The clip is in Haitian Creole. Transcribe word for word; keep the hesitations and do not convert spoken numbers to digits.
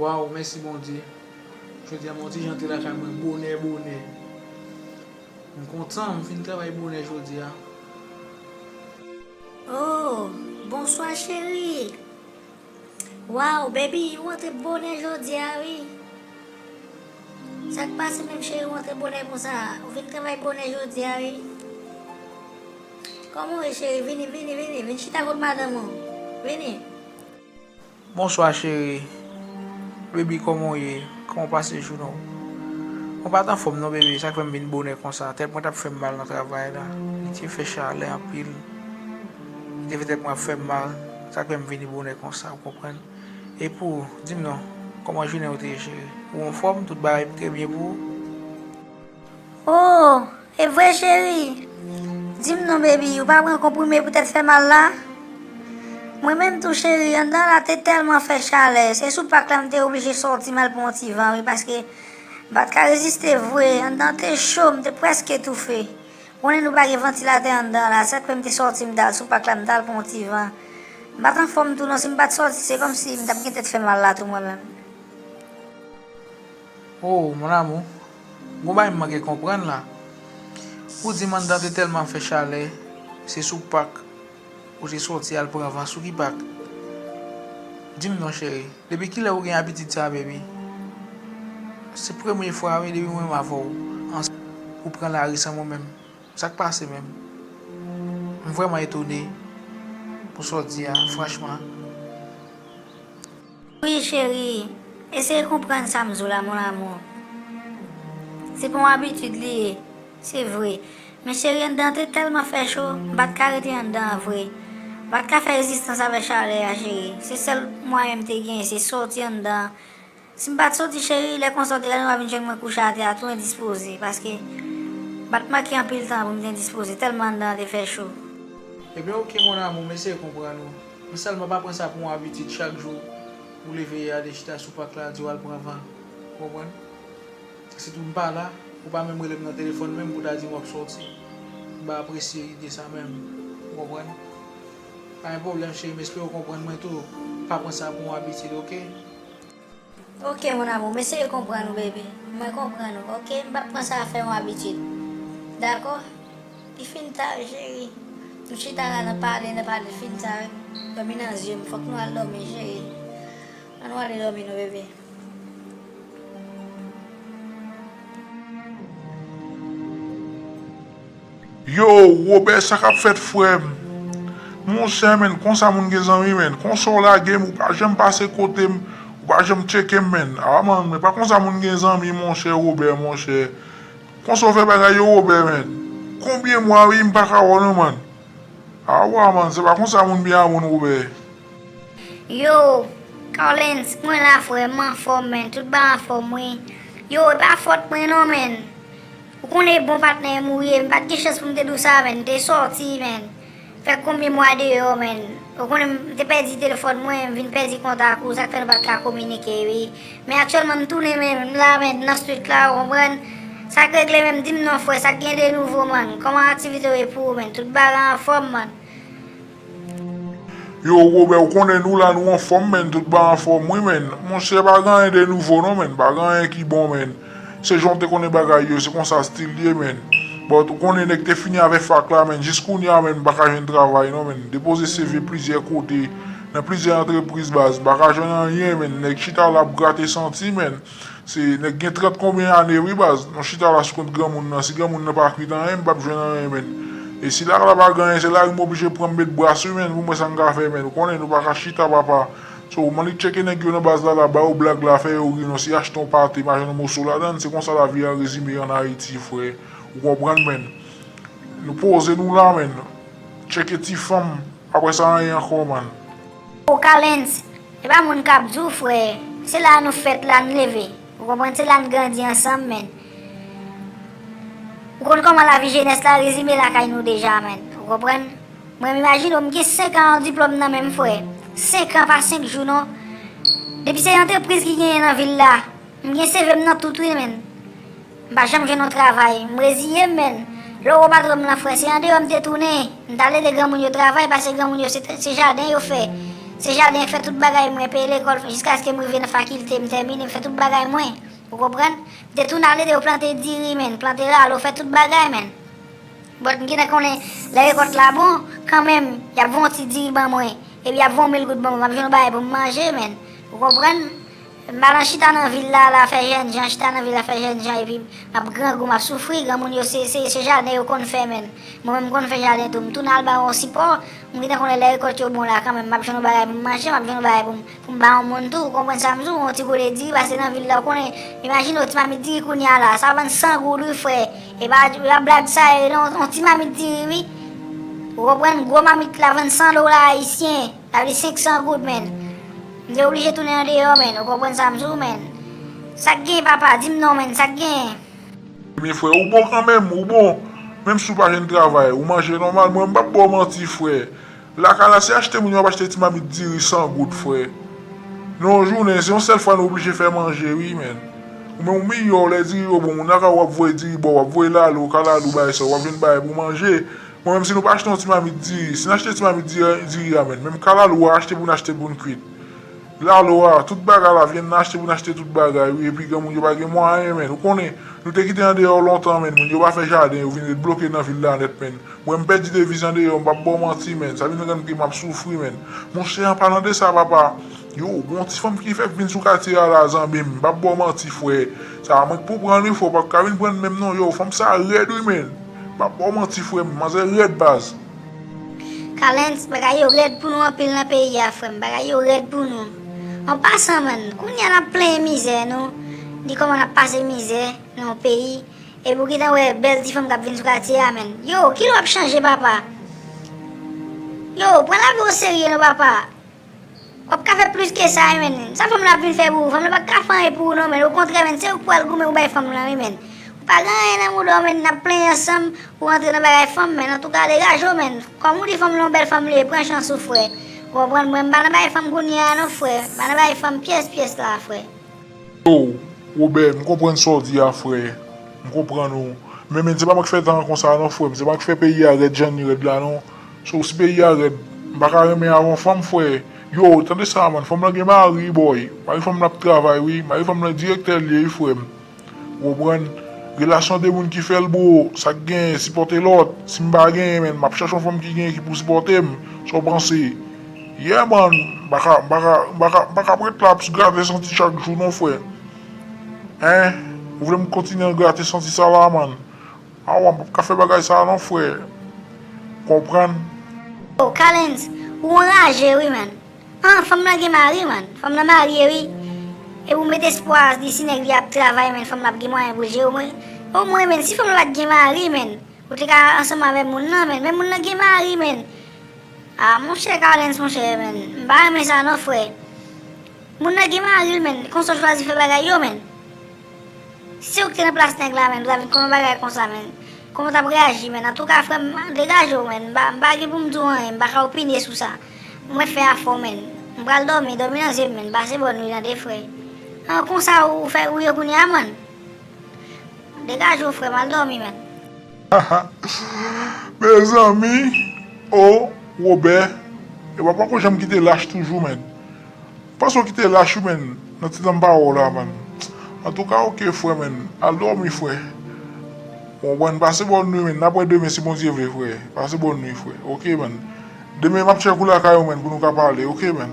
Waw, mèsi Bondye. Jodi a m yon ti jan te lakay mwen bonè, bonè. M kontan, m fin travay bonè jodi a. Oh, bonswa cheri. Waw, baby, ou antre bonè jodi a wi. Sa k pase menm cheri, ou antre bonè konsa? Ou vin travay bonè jodi a wi. Kòman ou ye cheri? Vini, vini, vini. Vin chita kot madanm ou. Vini. Bonswa cheri. Baby, kòman w ye? Kòman w pase jounen w? Mwen pa t anfòm non baby, sa k fè m vin bonè konsa. Tèt mwen t ap fè m mal nan travay la. Li te fè chalè anpil. Li te fè tèt mwen ap fè m mal. Sa k fè m vini bonè konsa, ou konprann? E pou ou, di m non, kòman jounen w te ye cheri? Ou anfòm? Tout bagay te byen pou ou? Oh, e vre cheri? Di m non baby, ou pa pran konprime pou tèt fè mal la? Mwen menm tou cheri, anndan la te tèlman fè chalè, se sou pak la m te oblije sòti m al pran yon ti van wi, paske m pa t ka reziste vre, anndan te cho, m te prèske toufe. Ou konnen nou pa gen vantilatè anndan la, sa k fè m te sòti m t al sou pak la m t al pran yon ti van. M pa t anfòm tou non, si m pa t sòti se kòmsi m t ap gen tèt fè mal la tou mwen menm. Oh, mon amour, gon bagay m manke konprann la. Ou di m anndan te tèlman fè chalè, se sou pak ou te sòti al pran van, sou ki pak? Di m non cheri, depi kilè ou gen abitid sa baby? Se premye fwa wi depi mwen menm avè w ansanm ou pran lari san mwen menm. Sa k pase menm? M vrèman etone pou sa w di a, franchman. Wi cheri, eseye konprann sa m di w la mon amour. Se pa yon abitid li ye, se vre. Men cheri, anndan te tèlman fè cho, m pa t ka rete anndan an vre. M pa t ka fè rezistans avèk chalè a cheri. Se sèl mwayen m te genyen, se sòti anndan an. Si m pa t sòti cheri, lè konsa w te gade m ap vin jwenn mwen kouche atè a tou endispoze, paske m pa t manke anpil tan pou m te endispoze, tèlman anndan an te fè cho. Ebyen oke mon amour, m eseye konprann ou. Men sèlman pa pran sa pou yon abitid chak jou ou leve ale chita sou pak la di w al pran van. Ou konprann? Sitou m pa la, ou pa menm rele m nan telefòn menm pou w ta di m w ap sòti. M pa apresye ide sa menm. Ou konprann? Pa gen pwoblèm cheri, m espere w konprann mwen tou. Pa pran sa pou yon abitid, oke? Oke mon amour, m eseye konprann ou baby. Mwen konprann ou, oke? M p ap pran sa fè yon abitid. Dakò? Li fin ta wi cheri. Nou chita la n ap pale, n ap pale, fin ta wi. Dòmi nan zye m, fòk nou al dòmi cheri. Ann nou ale dòmi non bebe. Yo, Wobè, sa k ap fèt frè m? Monchè, menn, konsa moun gen zanmi, menn. Konsa w lage m, ou pa janm pase kote m, ou pa janm tcheke m, menn. A, mann, men pa konsa moun gen zanmi, monchè, Wobè, monchè. Konsa w fè bagay yo, Wobè, menn. Konbyen mwa, wi, m pa ka wè w non, mann. A, wa, mann, se pa konsa moun byen a moun, Wobè. Yo, Carlens, mwen la frè, m anfòm, menn. Tout bagay anfòm, wi. Yo, e pa fòt mwen non, menn. Ou konnen bon patnè m ou ye, m pa t gen chans pou m te di w sa, menn. M te sòti, menn. Fè konbyen mwa deyò, menn. Ou konnen m te pèdi telefòn mwen, m vin pèdi kontak ou, sa k fè nou pa t ka kominike, wi. Men aktyèlman m tounen, menn, m la, menn, nan street la, ou konprann? Sa k regle menm, di m non, frè, sa k gen de nouvo, mann? Kòman aktivite yo ye pou ou, menn? Tout bagay anfòm, mann? Yo, Wobè, ou konnen nou la, nou anfòm, menn, tout bagay anfòm, wi, menn. Monchè, pa gen anyen de nouvo, non, menn, pa gen anyen ki bon, menn. Se jan w te konnen bagay yo, se konsa stil li ye, menn. But, ou konnen nèg te fini avèk fak la, menn, jis kounye a, menn, m pa ka jwenn travay, non, menn. Depoze C V plizyè kote, nan plizyè antrepriz, baz, m pa ka jwenn anyen, menn. Nèg chita la ap grate santi, menn. Se nèg gen trant konbyen ane wi baz, nou chita la sou kont granmoun nan, si granmoun nan pa kwit anyen, m p ap jwenn anyen menn. E si lari la pa gen anyen, se lari m oblije pran m met bras wi menn, pou m wè sa m ka fè menn, ou konnen nou pa ka chita papa. So, m annik tcheke nèg yo nan baz la la, ba yo blag la, fè yo ri non, si achte yon pate, m a jwenn yon moso ladann, se konsa lavi an rezime an Ayiti frè, ou konprann menn. Nou poze nou la menn, tcheke ti fanm, apre sa anyen ankò mann. O Kalens, e pa moun k ap di w frè, se la nou fèt, la n leve. Ou konprann, se la n grandi ansanm, menn. Ou konn kòman lavi jenès la rezime lakay nou deja, menn. Ou konprann? Mwen, m imajine w, m gen senk an an diplòm nan men m, frè. Senk an pa senk jou, non. Depi se antrepriz ki genyen nan vil la, m gen C V m nan tout, wi, menn. M pa janm jwenn yon travay. M reziye m, menn. Lè w wè patwon m lan, frè, se andeyò m te tounen. M t al ede granmoun yo travay, paske granmoun yo se, se jaden yo fè. Se jaden, fè tout bagay mwen, peye lekòl, jiskaske m rive nan fakilte, m tèmine, m fè tout bagay mwen. Ou konprann? M te tounen al ede yo plante diri, menn, plante lalo, fè tout bagay, menn. But m gentan konnen lè rekòt la bon, kanmenm, y ap voye yon ti diri ban mwen. Epi y ap voye yon mil goud ban mwen, m ap jwenn yon bagay pou m manje, menn. Ou konprann? M pa nan chita nan vil la, la fè jènjan, chita nan vil la fè jènjan, epi m ap grangou, m ap soufri, granmoun yo se, se, se jaden yo konn fè, menn. Mwen menm m konn fè jaden tou, m tounen al ba yo yon sipò, m gentan konnen lè rekòt yo bon la kanmenm, m ap jwenn yon bagay pou m manje, m ap jwenn yon bagay pou m, pou m ba yon moun tou, ou konprann sa m di w, yon ti kote diri, paske nan vil la, ou konnen, imajine w, ti mamit diri kounye a la, sa vann san goud wi, frè. E pa, e pa blag sa ye non, yon ti mamit diri wi. Ou konprann, gwo mamit la vann san dola ayisyen. Sa vle senk san goud, menn. M te oblije tounen andeyò, menn. Ou konprann sa m di w, menn? Sa k gen, papa? Di m non, menn. Sa k gen? Men frè, ou bon kanmenm, ou bon. Menm si w pa jwenn travay, ou manje nòmal. Mwen, m p ap ba w manti, frè. Lakay la, se achte moun yo ap achte ti mamit diri san goud, frè. Nan yon jounen, se yon sèl fwa nou oblije fè manje, wi, menn. Ou menm, ou miyò, lè diri yo bon, moun lakay ou ap voye diri ba w, ap voye lalo, kalalou, bagay sa, w ap jwenn bagay pou manje. Mwen menm, si nou pa achte yon ti mamit diri, si n achte ti mamit diri, diri a, menn, menm kalalou a achte pou n achte pou n kwit. Lalo a, tout bagay la, vyann nan achte pou n achte tout bagay, wi, epi granmoun yo pa gen mwayen, menn. Ou konnen, nou te kite andeyò lontan, menn, moun yo pa fè jaden, yo vin ret bloke nan vil la nèt, menn. Mwen, m pèdi deviz andeyò, m p ap ba w manti, menn. Sa vin rann ke m ap soufri, menn. Monchè, an palan de sa, papa, yo, gon ti fanm ki fèk vin sou katye a la, zanmi m, m p ap ba w manti, frè. Sa, mwen k pou pran li, frè, w p ap ka vin pran l menm, non, yo, fanm sa rèd, wi, menn. M p ap ba w manti, frè m, manzè rèd, baz. Kalens, bagay yo rèd pou nou anpil nan peyi a, frè m. Bagay yo rèd pou nou. An pasan, man, kounye a n ap plenyen mizè nou. Di kòman n ap pase mizè nan yon peyi. Epi w gentan wè bèl ti fanm k ap vin sou katye a, man. Yo, kilè w ap chanje, papa? Yo, pran lavi w oserye non, papa. W ap ka fè plis ke sa, wi, menn. Sa fanm lan ap vin fè pou ou? Fanm lan pa ka fè anyen pou ou, non, menn. Okontrè, menn, se ou k pral goumen pou bay fanm lan, wi, menn. Ou pa gen anyen nan mouda w, menn. N ap plenyen ansanm, ou rantre nan bagay fanm, menn. Antouka, degaje w, menn. Kòm ou di fanm lan yon bèl fanm li ye, pran chans ou, frè. Ou konprann? Mwen, m pa nan bagay fanm kounye a, non, frè. M pa nan bagay fanm pyès, pyès la, frè. Yo, Wobè, m konprann sa w di a, frè. M konprann ou. Men, men, se pa mwen k fè tan an konsa, non, frè m. Se pa mwen k fè peyi a rèd jan li rèd la, non. So, si peyi a rèd, m pa ka renmen avè yon fanm, frè. Yo, tande sa, man. Fanm lan gen mari, bòy. Mari fanm lan ap travay, wi. Mari fanm lan direktè l ye, wi, frè m. Ou konprann? Relasyon de moun ki fè l, bro. Sa k genyen, sipòte lòt. Si m pa genyen, men, m ap chèche yon fanm ki genyen ki pou sipòte m. Sa w panse? Yeah, man, m pa ka, m pa ka, m pa ka, m pa ka ap ret la ap grate santi chak jou non, frè. Hein? Ou vle m kontinye grate santi sa la, man? Awa, m p ap ka fè bagay sa non, frè. Konprann? Oh, Kalens, ou anraje wi, man. Ah, fanm lan gen mari, man. Fanm lan marye, wi. E ou met espwa di si nèg li ap travay, men fanm lan ap gen mwayen pou l jere w, men. Omwen, men, si fanm lan pa t gen mari, men. Ou te ka ansanm avè moun nan, men, men moun nan gen mari, men. Ah, monchè Kalens, monchè, men. M pa renmen sa non, frè. Moun nan gen mari l, men. Konsa w chwazi fè bagay yo, men. Si w te nan plas nèg la, men, ou ta vin konn yon bagay konsa, men. Kòman w t ap reyaji, men? Antouka, frè m, degaje w, men. M pa, m pa gen pou m di w anyen, m pa ka opine sou sa. Ou mèt fè afè w, men. M pral dòmi, dòmi nan zye m, men. Pase bòn nwi, tande, frè. An, konsa ou fè ou ye kounye a, man. Degaje w, frè m, al dòmi, man. Mezanmi, o, Wobè, e w ap poko janm kite lach toujou, man. Panse w kite lach, wi, man, nan ti tan m pa wè w la, man. Antouka, oke, frè, man, al dòmi, frè. Bon, bon, pase bòn nwi, man. N ap wè demen, si Bondye vle, frè. Pase bòn nwi, frè. Oke, man. Demen, m ap tchèk ou lakay ou, man, pou nou ka pale. Oke, man.